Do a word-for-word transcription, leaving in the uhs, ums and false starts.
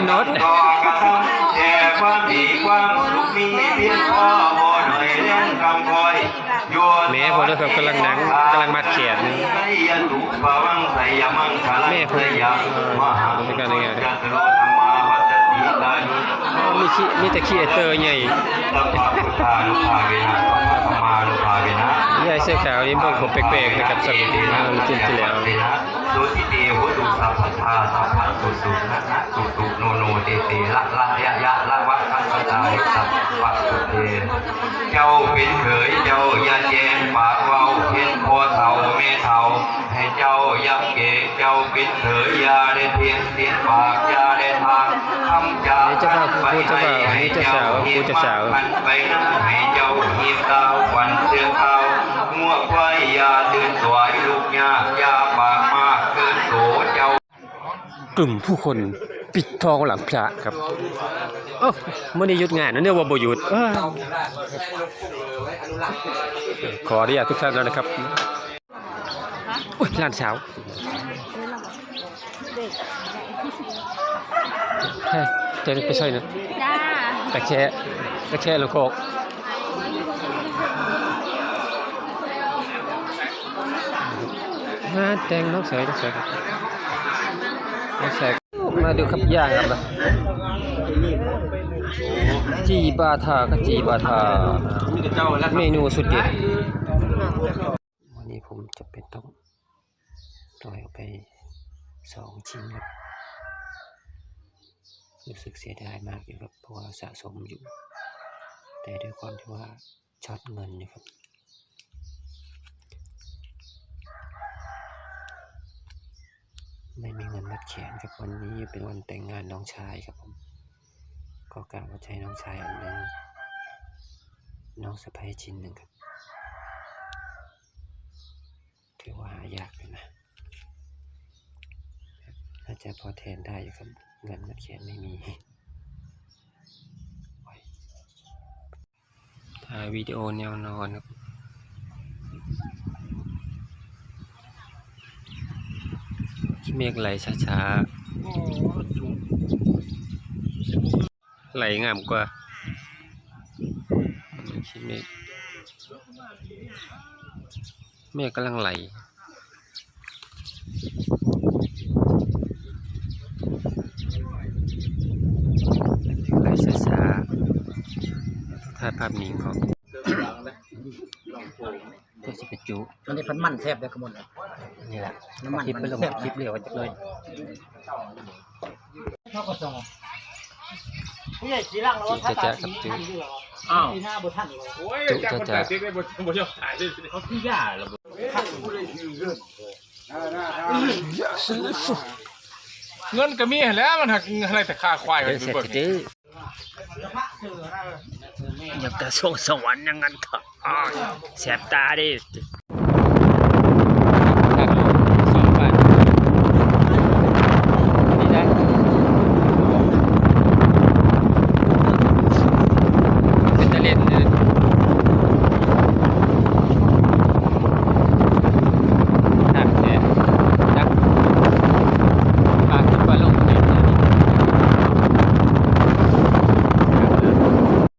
นด ต่อกระทำแต่ความดีความสุขมีเพียงพอบ่หน่อยแรงกำคอย แม่ผมนะครับกำลังนั่งกำลังมัดแขน แม่ผม เออ เป็นการยังไง มีขี้ มีแต่ขี้ไอ้เตอร์ใหญ่ สัพพะพุทธานุภาเวนะ สัพพะธรรมานุภาเวนะ ยายเสื้อขาวนี่เบิ่งผมแปลกๆนะครับ สัก อ่า อาทิตย์ที่แล้ว สุติเตโหตุสัพพะทา สัพพังกุสุนะนะ สุตุโนโนเตเต ละละยะยะ ละวะทังสตาหิสัพพะสุเต เจ้าเป็นเขยเจ้าอย่าแจ้งปากเว้า เห็นพ่อเฒ่าแม่เฒ่า ให้เจ้าอย่าเกรง เจ้าเป็นเขยอย่าได้เพียงเสียงปาก อย่าได้ทางคำจา อันนี้เจ้าภาพ ผู้เจ้าบ่าว อันนี้เจ้าสาว ผู้เจ้าสาว มันไปนะ ให้เจ้าหีบกาวขวัญเสื้อขาว งัวควายอย่าตื่นตัว ลูกยากอย่าปากมาก เกินโตเจ้า กลุ่มผู้คนปิดทองหลังพระครับ เอ้า มื้อนี้หยุดงานนะเนี่ย ว่าบ่หยุด เอ้อ ขออนุญาตทุกท่านแล้วนะครับ อุ๊ย หลานสาว เฮ้ย เดี๋ยวนี้ไปใส่นะ จ้า กระแชะ กระแชะแล้วก็ งานแต่งน้องเสย น้องเสย น้องเสย มาดูครับ ย่างครับนะ จีบาทาครับ จีบาทา เมนูสุดเด็ด วันนี้ผมจะเป็นต้องต่อยออกไปสองชิ้นครับ รู้สึกเสียดายมากอยู่ครับ เพราะว่าสะสมอยู่ แต่ด้วยความที่ว่าช็อตเงินอยู่ครับ ไม่มีเงินมัดแขนครับ วันนี้เป็นวันแต่งงานน้องชายครับผม ก็กะว่าจะให้น้องชายอันหนึ่ง น้องสะใภ้ชิ้นหนึ่งครับ ถือว่าหายากอยู่นะ น่าจะพอแทนได้อยู่ครับ เงินมัดแขนไม่มี ถ่ายวิดีโอแนวนอนครับ ขี้เมฆไหลช้าๆ ไหลงามกว่า ขี้เมฆ เมฆกำลังไหล ไหลช้าๆ ถ่ายภาพนิ่งของ ก็สิไปจุ อันนี้พันมันแซ่บเลยขโมยเลย นี่แหละ น้ำมัน คลิป มัน ไปลง แซ่บ คลิปเดียวกันจักหน่อย เท่ากับสอง ผู้ใหญ่สีหลังแล้วว่า จุจะแจกครับ จุ อ้าว ปีหน้าบ่ทันเลย โอ้ย จุจะแจก แต่ติ๊กได้บ่ บ่ยอมถ่ายเลย เขาขี้ยาเหรอ เงินก็มีแล้ว มันหักอะไรแต่ค่าควาย เดี๋ยวเสร็จ เบิ่ง จะดื้อ อยากจะส่งสวรรค์อย่างนั้นเถอะ อ้าว แสบตาดิ